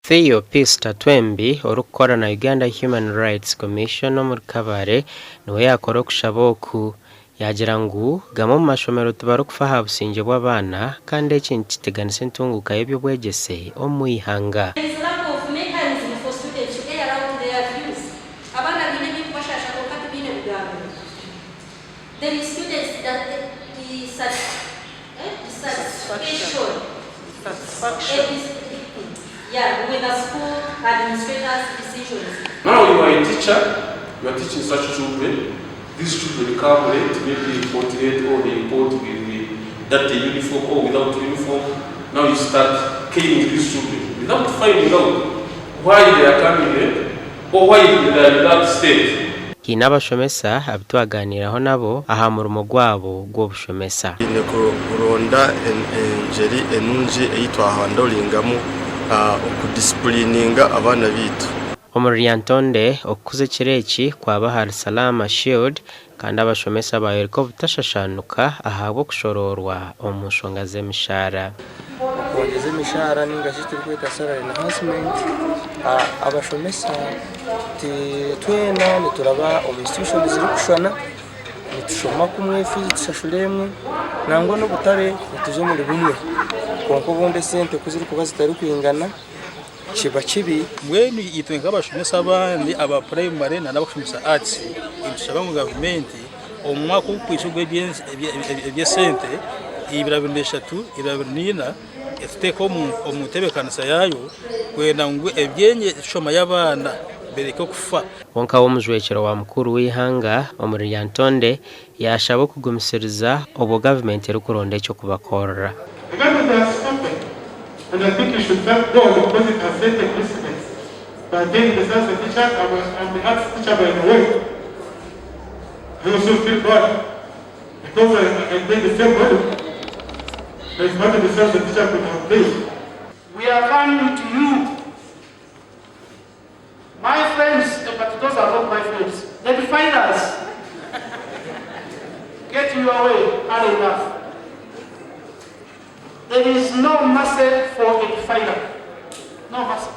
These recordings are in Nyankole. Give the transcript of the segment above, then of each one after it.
Theo Peace Tatwembi orikukora na Uganda Human Rights Commission omuri Kabale niwe yaakora okushaba oku. Yaagira ngu gamwe omu mashomero tibarikufa aha busingye bw'abaana kandi eki nikiteganisa entunguuka y'eby'obwegyese omu ihanga. There is lack of mechanism for students to air out their views. Abaana baine ebirikubashaasha kwonka tibaine bugambiro. There is students that dissatisfaction yeah, with the school administrators decisions. Now you are a teacher, you are teaching such children, these children come late, maybe report late or they report with the dirty uniform or without uniform. Now you start caning these children without finding out why they are coming late or why they are in that state. Haine abashomesa abu twagaaniiraho nabo aha murimo gwabo gw'obushomesa. Twine kuronda engyeri enungi ei twahandoringamu okudisipulininga abaana baitu. Omuri Lyantonde, okukuza ekiro eki kwaba ahari Salaama Shield kandi abashomesa bayoreka obutashashaanuka ahabw'okushoroorwa omu nshonga z'emishaara. Okwongyeza emishaara ninga shi ekiturikweta salary enhancement, abashomesa twena nituraba omu institution zirikushushana, nitushoma kumwe, fiizi tushashura emwe, nangwa n'obutare nituza omuri bumwe kwonka obundi esente ku zirikuba zitarikwingana kiba kibi. Mbwenu itwe nk'abashomesa abandi aba purayimare na n'abakushomesa atsi nitushaba ngu gavumenti omu mwaka ogurikwija ogw'eby'esente 2023, 2024 etuteeke omu ntebeekanisa yaayo kwenda ngu eby'enshoma y'abaana bireke kufa. Kwonka we omujwekyerwa wa mukuru w'eihanga omuri Lyantonde yaashaba okugumisiriza obwo gavumenti erikuronda eky'okubakorera. The government has spoken and I think you should thank God because it has set a precedence by being the science teacher and the arts teacher by the way. I also feel bad because I, I played the same role. There is nothing the science teacher could have played. We are coming to you. My friends, but those are not my friends, the defilers. Get your way early enough. There is no mercy for a defiler. No mercy.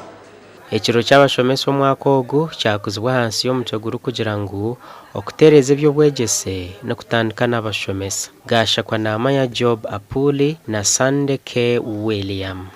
Ekiro ky'abashomesa omwaka ogu kyakuzibwa ahansi y'omutwe gurikugira ngu okutereeza eby'obwegyese nikutandika n'abashomesa. Gashakwa Naamanya Job Apuuli na Sunday K. William.